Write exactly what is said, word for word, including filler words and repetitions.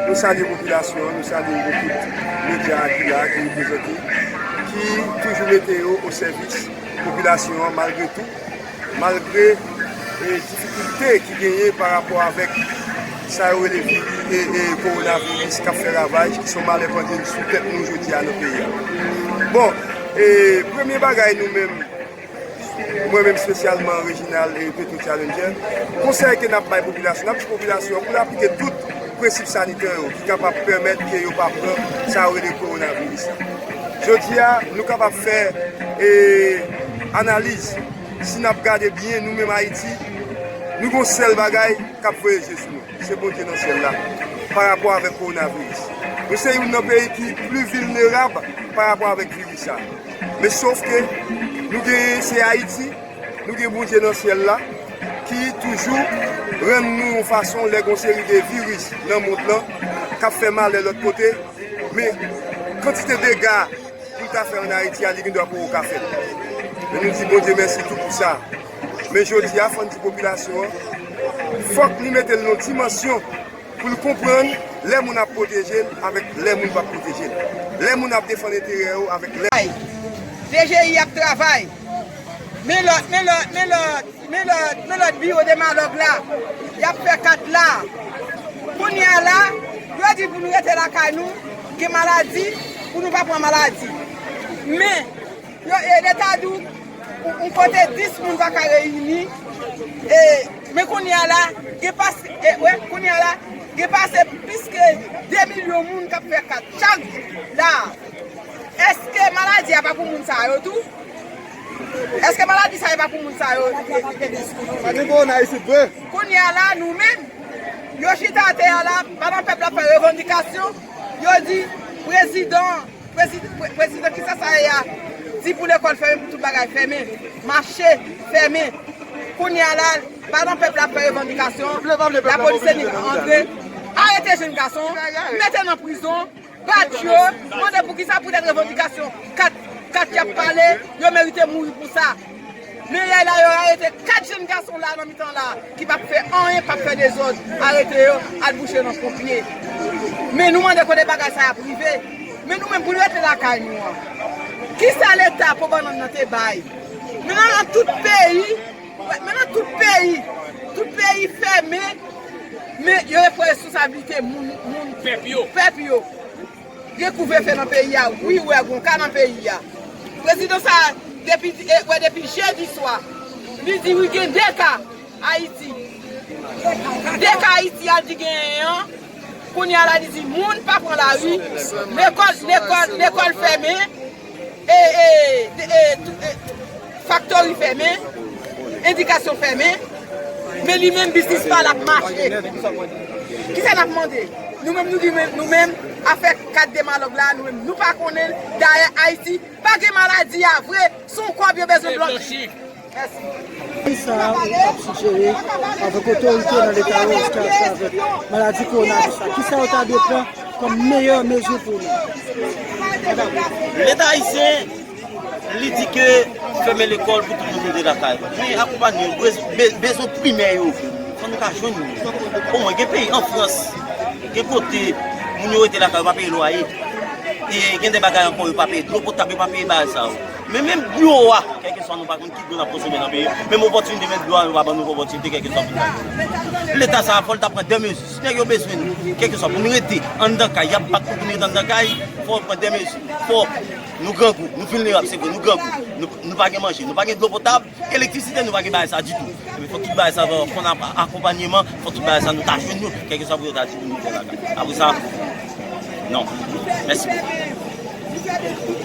Nou salye popilasyon an, nou salye ekip medya a ki la, ki reprezante, ki toujou mete yo o sèvis popilasyon an malgre tou, malgre e, difikilte ki genyen pa rapò avèk sa yo rele viri, e, e, kowonaviris k ap fè ravaj, ki se yon malè pandemi sou tèt nou jodi a nan peyi a. Bon, e, premye bagay nou menm, mwen menm espesyalman Reginald e Petro Challenger, konsèy ke n ap bay popilasyon, n ap di popilasyon an pou l aplike tout prensip sanitè yo ki kapab pèmèt ke yo pa pran sa yo rele kowonaviris la. Jodi a, nou kapab fè e, analiz. Si n ap gade byen, nou menm Ayiti, nou gon sèl bagay k ap voye je sou nou. Se Bondye nan syèl la, pa rapò avèk kowonaviris. Nou se youn nan peyi ki pli vilnerab pa rapò avèk viris sa. Men sof ke nou genyen se Ayiti, nou gen Bondye nan syèl la, ki toujou rann nou yon fason lè gon seri de viris nan mond lan k ap fè malè lòt kote. Men kantite dega pou l ta fè ann Ayiti a, li gendwa poko ka fèt. Men nou di Bondye mèsi tou pou sa. Men jodi a, fò n di popilasyon an, fòk li mete l nan dimansyon pou l konprann lè moun ap pwoteje l avèk lè moun p ap pwoteje l. Lè moun ap defann enterè yo avèk lè D G I ap travay. Men lòt, men lòt, men lòt, men lòt, men lòt biwo de malòg la, y ap fè kat la. Kounye a la, yo di pou nou rete lakay nou, gen maladi, pou nou pa pran maladi. Men, yo, e, Leta di w, yon, yon kote dis moun pa ka reyini, e, men kounye a la, gen pase, e, wè, kounye a la, gen pase plis ke de milyon moun k ap fè kat chak jou la. Èske maladi a pa pou moun sa yo tou? Èske maladi sa yo pa pou moun sa yo? Pa gen kowona isit vre. Kounye a la, nou menm, yo chita atè a la, pandan pèp la ap fè revandikasyon, yo di, prezidan, prezi-, pre-, prezidan, kisa sa ye a? Di pou lekòl fèmen, pou tout bagay fèmen, mache fèmen. Kounye a la, pandan pèp la ap fè revandikasyon, lapolis se li antre, arete jenn gason, mete nan prizon, bat yo, mande poukisa poutèt revandikasyon kat, kat y ap pale, yo merite mouri pou sa. Men yè la, yo arete kat jenn gason la nan mitan la, ki p ap fè anyen, p ap fè dezòd, arete yo, al bouche nan ponpye. Men nou mande kote bagay sa y ap rive. Men nou menm pou nou rete lakay nou an. Kisa Leta pran bannann nan te bay? Men nan, nan tout peyi, men nan tout peyi, tout peyi fèmen, men yo pran responsablite moun, moun, pèp yo. Pèp yo. Gen kouvrefe nan peyi a, wi, wè, gon ka nan peyi a. Prezidan sa, depi, e, wè, depi jedi swa, li di wi, gen de ka Ayiti. De ka Ayiti a di genyen an, kounye a la li di moun pa pran lari, lekòl, lekòl, lekòl fèmen, e, e, e, e, tou, e, faktori fèmen, endikasyon fèmen, men li menm biznis pa l ap mache. Kisa n ap mande? Nou menm, nou di menm, nou menm, afè kat de malòg la, nou menm, nou pa konnen l. Dayè, Ayiti pa gen maladi a vre, se yon kòb yo bezwen blanchi. Mèsi. Kisa ou t ap sijere avèk otorite nan Leta yo ansanm avèk maladi kowonaviris la? Kisa yo ta dwe pran kòm meyè mezi pou nou? Leta ayisyen, li di ke fèmen lekòl pou tout moun rete lakay. Men akonpanye yo, bez-, be-, bezwen primè yo, fò nou ka jwenn yo. Omwen, gen peyi an Frans, gen kote moun yo rete lakay, yo pa peye lwaye. E gen de bagay ankò, yo pa peye dlo potab, yo pa peye bagay sa yo. Men menm dlo a, kèlkeswa nou pa konn ki dlo n ap konsome nan peyi a, menm opòtinite, menm dlo a, yo pa ban nou opòtinite, kèlkeswa pou nou. Leta sa a, fò l ta pran de mezi. Si nèg yo bezwen nou, kèlkeswa pou nou rete anndan kay, y ap bat nou pou nou rete anndan kay, fò yo pran de mezi. Fò nou grangou, nou vilnerab, se vre, nou grangou, nou, nou pa gen manje, nou pa gen dlo potab, elektrisite, nou pa gen bagay sa ditou. Ebyen, fò tout bagay sa, fò n ap akonpanyeman, fò tout bagay sa nou ta jwenn yo, kèlkeswa pou yo ta di pou nou fè lakay. Apre sa, non. Mèsi bokou.